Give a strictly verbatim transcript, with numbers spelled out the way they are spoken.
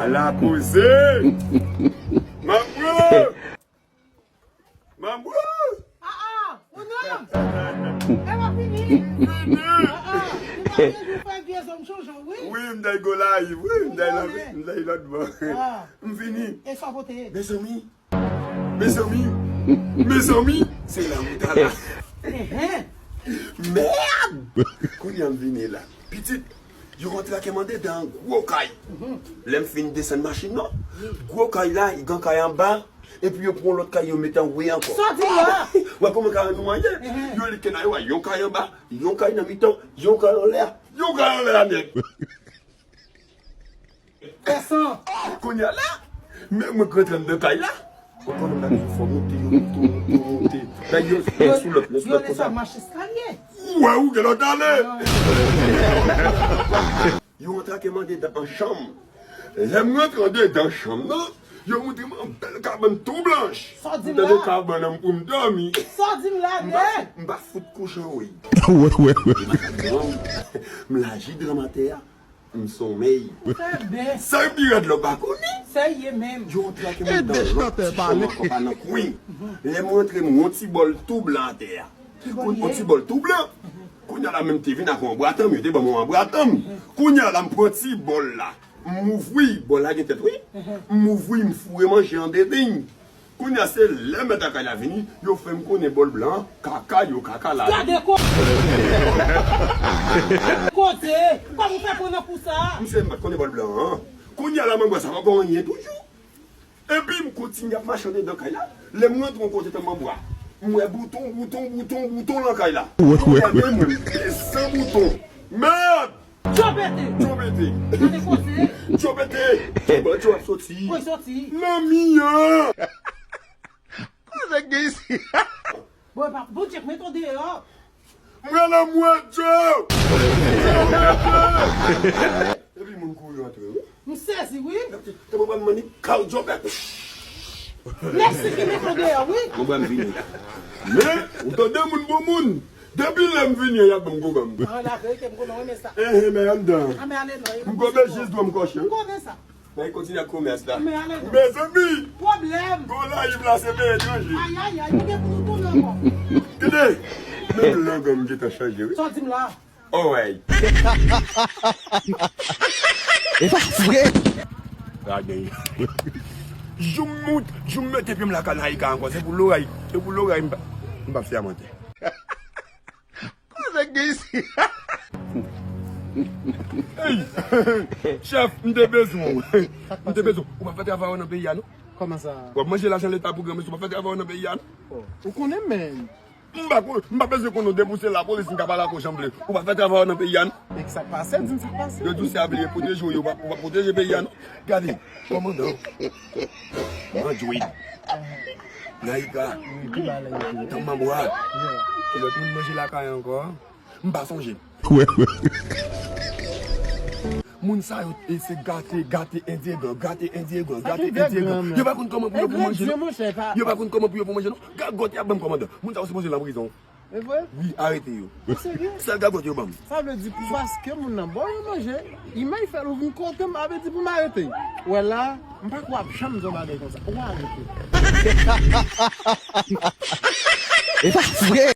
Ala koze! Manbro! Manbro! Ah, ah, mon homme! E w ap vini? Vini! Ah, ah, li pa gen jou fè vye zòm chonjon, wi. Wi, m dèy go live, wi, m dèy lòt, m dèy lòt bò. Ah. M vini. E sa w pote? Mezanmi, Mezanmi, mezanmi, se la m ta la. Mèd! Kounye a m vini la. Pitit, yo rantre ak m andedan gwo kay. Lè m fin desann machin nan, gwo kay la, gen kay anba, epi yo pran lòt kay, yo mete anwo ankò. Sa w di la? Wè kòman kay nou an ye? Yo li kenay, wè, yon kay anba, yon kay nan mitan, yon kay anlè, yon kay anlè a nèt. Pèsonn. Kounye a la, men mwen k rantre anndan kay la. Ou konnen m pa gen fò monte yo, monte, monte, monte. Dayè, yo sou lòt, yo sou lòt konsa. Yo lè sa mache eskalye. Ou wè, ou gen lòt ale. Yo rantre ak m andedan an chanm. Lè m rantre andedan chanm nan, yo montre m yon bèl kabann tou blanch. Sa w di m la? M tande kabann nan pou m dòmi. Sa w di m la, de? M pa, m pa fout kouche anwo. Wè, wè, wè. M laji dra m atè a. M sonmèy. Ou fè byen. Sa yo pi rèd lò pa konnen. Serye menm. Yo rantre ak m anndan lòt ti chanm ankò pa nan kwen. Lè m rantre, m wè yon ti bòl tou blan atè a. Ki bòl li ye? Yon ti bòl tou blan. Kounye a la, menm te vin ak yon bwa tanm, yo te ban mwen yon bwa tanm. Kounye a la, m pran ti bòl la. M ouvri, bòl la gen tèt, wi. M ouvri, m foure manje andedan. Kounye a se lè mèt lakay la vini, yo fè m konnen bòl blan an, kaka yo kaka la. Gade ko-, koze, kòman w fè pran nan kou sa? Misye m pa t konnen bòl blan an. Kounye a la, m wè sa pa gon anyen toujou. Epi m kontinye ap mache andedan kay la. Lè m rantre yon kote tann m anba, m wè bouton, bouton, bouton, bouton nan kay la. Wè, wè, wè. Kounye a men mwen, m desann bouton. Mèd! Djo pete! Djo pete! Gade koze! Djo pete! Bon, Djo ap soti. Kote soti? Nan mi an! Koze k gen isi? Bon, epa, Bondye k mete w deyò. Mwen nan mwen, Djo! Epi moun kouri antre, wi. M sezi, wi. Te mwen ban m mani, kaw Djo pete. Mèsi ki mete w deyò, wi. Mwen ban m vini. Men, ou tande moun bon moun. Depi lè m vini an, y ap ban m gwo gòm. An, la verite, m konnen w renmen sa. Ehe, men anndan. A, men ale non, e m konnen jis dwe m kòche. M konnen sa. Bay kontinye ak komès la. Men ale non. Mezanmi! Pwoblèm! Go live la, se peyi etranje. Ayayay, nou gen pou nou tounen ankò. Gade! Menm lang an m gentan chanje, wi. Sa w di m la? Alright. E pa vre. Gade. Jou m mout, jou m mete pye m lakay Naika ankò, se pou loray, se pou loray m pa, m pa fè a mantè. Koze k gen isi? Ey! Chèf, m te bezwen w. M te bezwen w. Ou pa fè travay ou nan peyi a, non? Kòman sa? W ap manje lajan leta pou granmesi, ou pa fè travay ou nan peyi a, non? Oh, ou konnen, men. M pa kon-, m pa bezwen konn ou depouse lapolis, m ka pale ak ou jan m vle. Ou pa fè travay ou nan peyi a, non? E k sa k pase? Di m sa k pase. Yo di w se a vle pwoteje w, yo pa, ou pa pwoteje peyi a, non? Gade, kòmandan. Mandjwid. Naika. Tanmanbwa. Ki lòt moun manje lakay ankò? M pa sonje. Wè, wè. Moun sa yo, e se gate, gate endyen blan, gate endyen blan, gate endyen blan. Yo pa konn kòman pou yo pran manje, non. Yo pa konn kòman pou yo pran manje, non. Gagòt y ap ban m kòmandan. Moun sa yo sipoze nan prizon. E vre? Wi, arete yo. Ou serye? Sèl gagòt yo ban m. Sa vle di pou paske moun nan ba w yon manje, imay fè l ou vin kote m, sa vle di pou m arete. Wè la, m pa kwè w ap janm di yon bagay konsa. Ou arete. E pa vre!